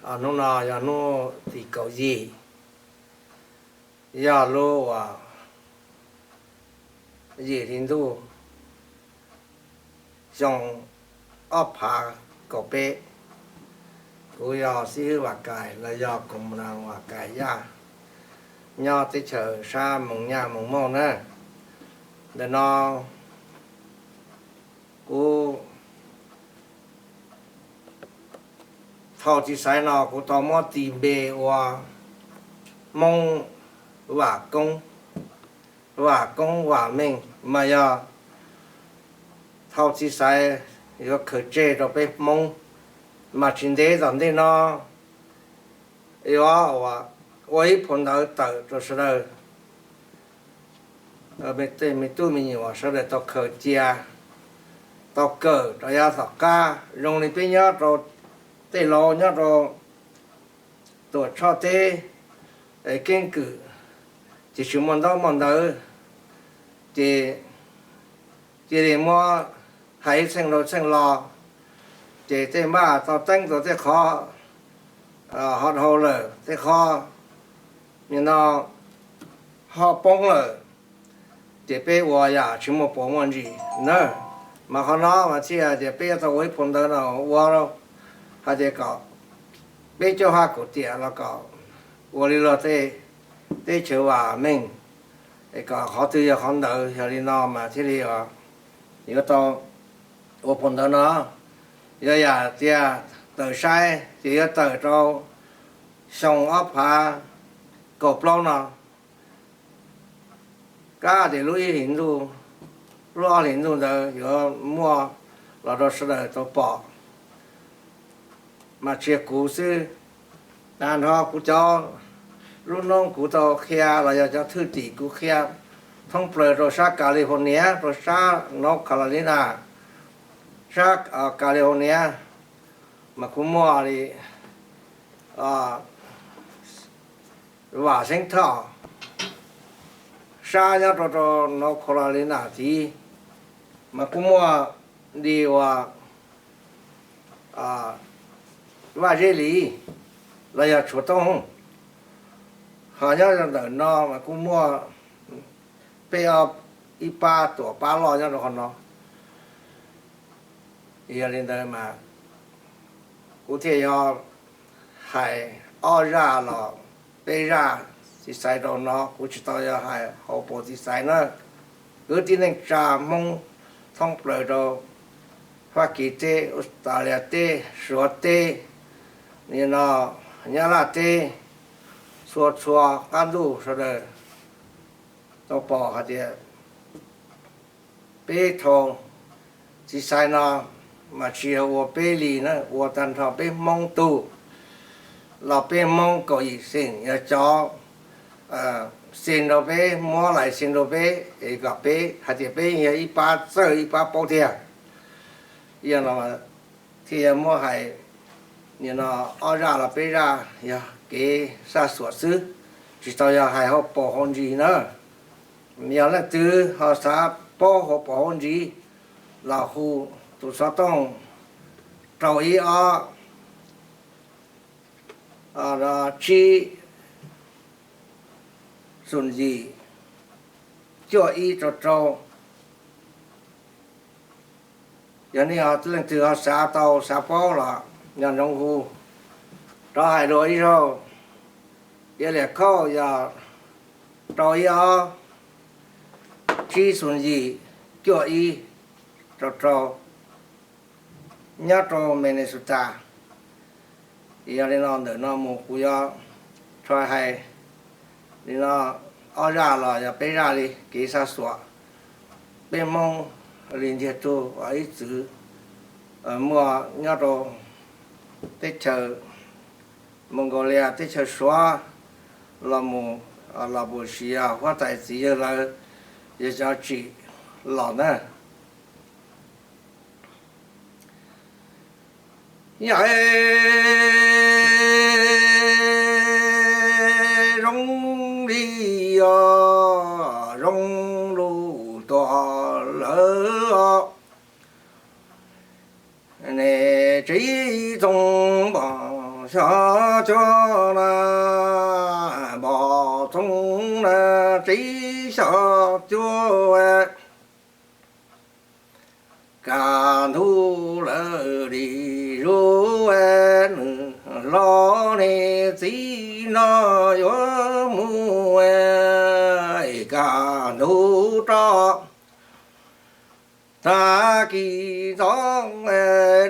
Hnub no yog hnub tim kaum yim, yog lub uas yim hli ntuj xyoo ob phav kaum peb. Kuv yog xib hwb Vam Kais los yog koos moos Vam Kais Yaj, nyob teb chaws sab Moos Nyaj Moos Mauj na. Ntawm no kuv thaum txiv xaiv no kuv tau muab tis npe ua Hmoob Vam Koob, Vam Koob Vam Meej mas yog thaum txiv xaiv yuav khaws tseg rau peb Hmoob, mas tsis ntev tom ntej no yuav ua ib phau ntawv tawm rau sawv daws, tej me tub me nyuam sawv daws tau khaws cia, tau kawm rau yav tom qab zoo li peb nyob rau tej laus nyob rau Tuam Tshoj teb, keeb kwm, ces tsis muaj ntaub muaj ntawv, ces cia li muab hais ib txheej rau txheej los, ces tej npaj tau teeb rau tej qhov ho dhau lawm, tej qhov nim no ho poob lawm, ces peb ua yam tsis muaj puas muaj ntsis na. Mas qhov no mas thiaj tias peb yuav tau ua ib phau ntawv no ua hais tias kom peb caug haj kaum tiam los kom ua li luag tej teb chaws vam meej, es kom qhov twg yog qhov ntawd. Yog li no mas thiaj li yuav tau ua phau ntawv no. Yog yam tias tawm saib ces yuav tawm rau xyoo ob phav kaum plaub no. Kab tias lub ib hlis ntuj, lub ob hlis ntuj ntawd yuav muaj los rau sawv daws tau pom. Mas tsis yog kuv xwb, tag nrho kuv cov lub noob kuv tau qhia los yog cov thwj tim kuv qhia thoob plaws rau sab California, rau sab North Carolina, sab California mas kuv muaj li Vam Xeeb Thoj, sab nyob rau rau North Carolina tid, mas kuj muaj li uas Vaj Zeb Lis los yog Tshuav Tooj, ho nyob ntawm no mas kuj muaj peb ib pab Tuam pab loj nyob rau qhov no. Yog li ntawd mas kuv thiaj yog hais ob zaj los peb zaj txiv xaiv rau no, kuv tsis tau yog hais hauv paus txiv xaiv na. Kwv tij neej tsa Hmoob thoob plaws rau Fab Kis teb, Australia teb, Suav teb, nim no Nyab Laj teb, txhua txhua qab ntuj sawv daws tau pom hais tias peb thaum txiv xaiv no mas tsis yog ua peb li na, ua tag nrho peb Hmoob tug los peb Hmoob kaum yim xeem yog cov xeem rau peb, muab lais xeem rau peb es kom peb hais tias peb yog ib pab txawj ib pab paub tiag. Yog no thiaj yog muab hais nim no ob zaj los peb zaj yog kev saj xuam xwb, tsis tau yog hais hauv paus hauv ntsis na. Yog leej twg ho xav paub hauv paus hauv ntsis los hu tus xov tooj rau ib ob tsib xoom yim cuaj ib rau rau. Yog nej leej twg ho xav tau xav paub los nco ntsoov hu. Rov hais dua ib zaug, yog liam khauj yog rau ib ob tsib xoom yim cuaj ib rau rau, nyob rau Minnesota. Yog li no ntawm no mus kuv yuav tso hais li no ob zaj los yog peb zaj li kev saj xuam peb Hmoob li ntiag tug ib txwm muaj nyob rau teb chaws Mongolia, teb chaws Suav los mus, los mus sis yog huab tais txiv yawg lawv yog cov tsim los na. Yam zoo li os, zoo lus tuaj lawm os, nej tsis txooj npog xya cuaj na, npog txoov na tsis xya cuaj. Kaj ntug lawm dim zuj, nws los niam txiv no yuav mus kaj ntug rau tag kis ntxov,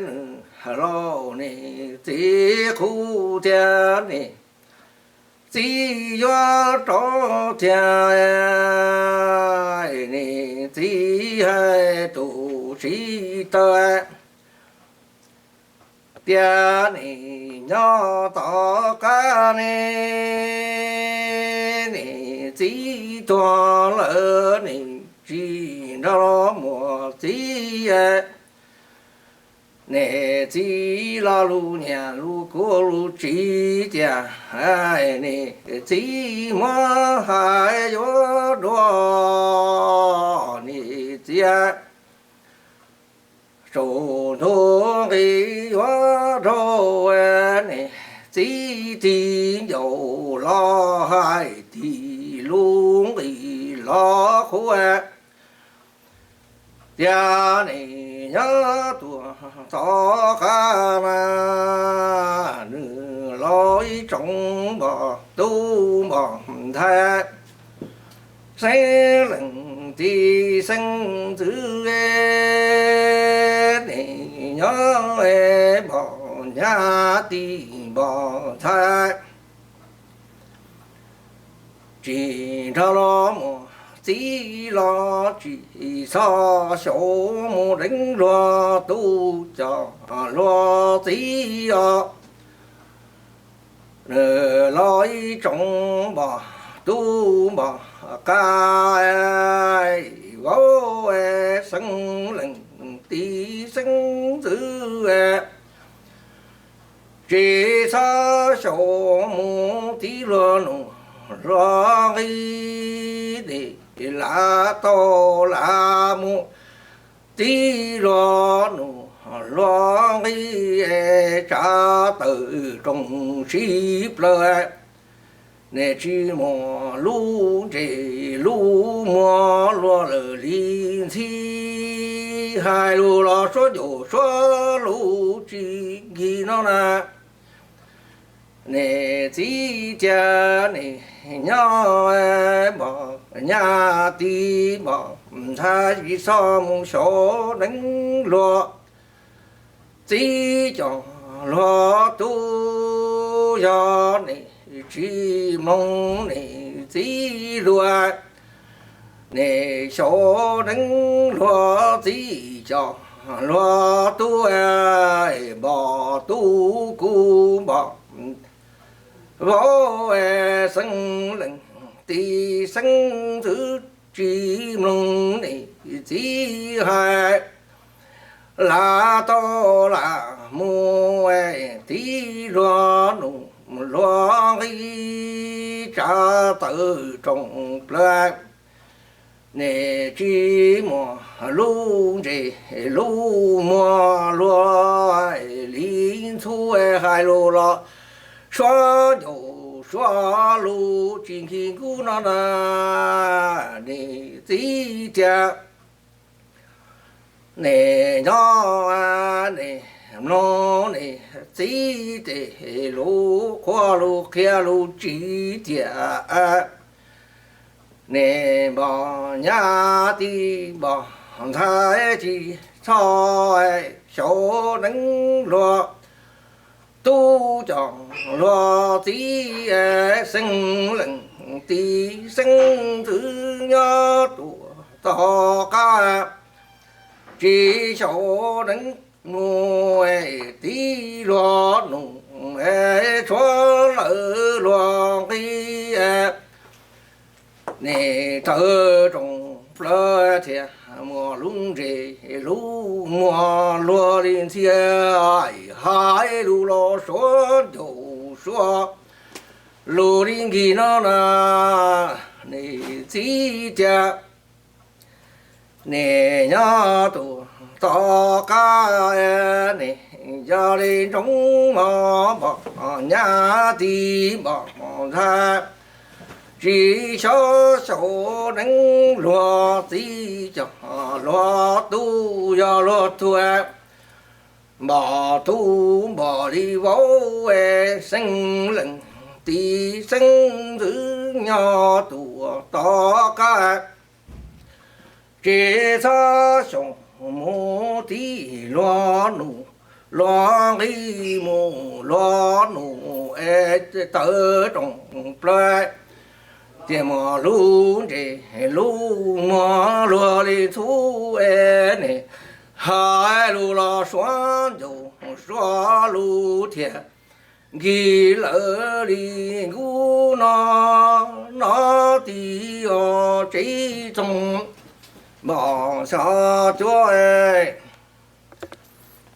nws los niam txiv qhuas tias niam txiv yuav rov tiag. Niam txiv hais tus txiv tawv tias niam nyob tom qab ne, niam txiv tuag lawm niam tsis nrog muam txiv. Niam txiv los lus nyiam lus kuv lus txiv tias niam txiv muab hais yuav dua niam txiv saum ntuj nqis yuav rau niam txiv tig ncaus los hais tig lub nqis los qhuas tias niam nyob tuaj tom qab na, nws los ib tsoom npog tub npog ntxhais, xeeb leej tij xeeb ntxwv, niam nyob npog nyab tij npog ntxhais, tsis nrog los muam txiv los tsis txhob xyaum mus deev luag tub cov luag txiv os. Nws los ib tsoom npog tub npog qab, vauv xeeb leej tij xeeb ntxwv, tsis txhob xyaum mus tib luag nus luag nqis, lam tau lam mus tib luag nus luag nqis, tsa tawm rooj sib plaws, niam tsis muaj lub ntses lub muag luag lawm li ntxhi. Hais lus los suab ncaus suab lus tsis nkig no na, niam txiv tias niam nyob npog nyab tij npog ntxhais, tsis txhob mus xyaum deev luag txiv cov luag tub. Yog niam tsis mloog niam txiv lus, niam xyaum deev luag txiv cov luag tub, npog tub kuv npog vauv, xeeb leej tij xeeb ntxwv, tsis mloog niam txiv hais, lam tau lam mus tib luag nus luag nqis, tsa tawm rooj plaws, niam tsis muaj lub ntses lub muag luag li ntxhi. Hais lus los suab ncaus suab lus tsis nkig nkub no na, niam txiv tias niam nyob, niam mloog niam txiv tej lus qhuab lus qhia lus tsim tiam. Niam npog nyab tij npog ntxhais, tsis txhob xyaum deev luag tub cov luag txiv, xeeb leej tij xeeb ntxwv nyob tuaj tom qab, tsis xyaum deev mus tib luag nus tshuav lawm luag nqis. Niam tawm rooj plaws thiaj muaj lub ntses lub muag luag li ntxhi. Hais lus los suab ncaus suab lus li nkig no na, niam txiv tias niam nyob tuaj tom qab, niam yog li ntsoov mos npog nyab tij npog ntxhais, tsis xyov xyaum neeb luag txiv coj luag tub yog luag tuag. Npog tub npog li vauv, xeeb leej tij xeeb ntxwv nyob tuaj tom qab. Tsis txhob xyaum mus tib luag nus, luag nqi mus luag nus es tawv rooj plaws. Tias muaj lub ntses lub muag luag li ntxhub es nej hais lus los suav ncaus suav lus thiaj nkig lawv li nkub no. Nov tib o tsev txoog npog xyov cuab es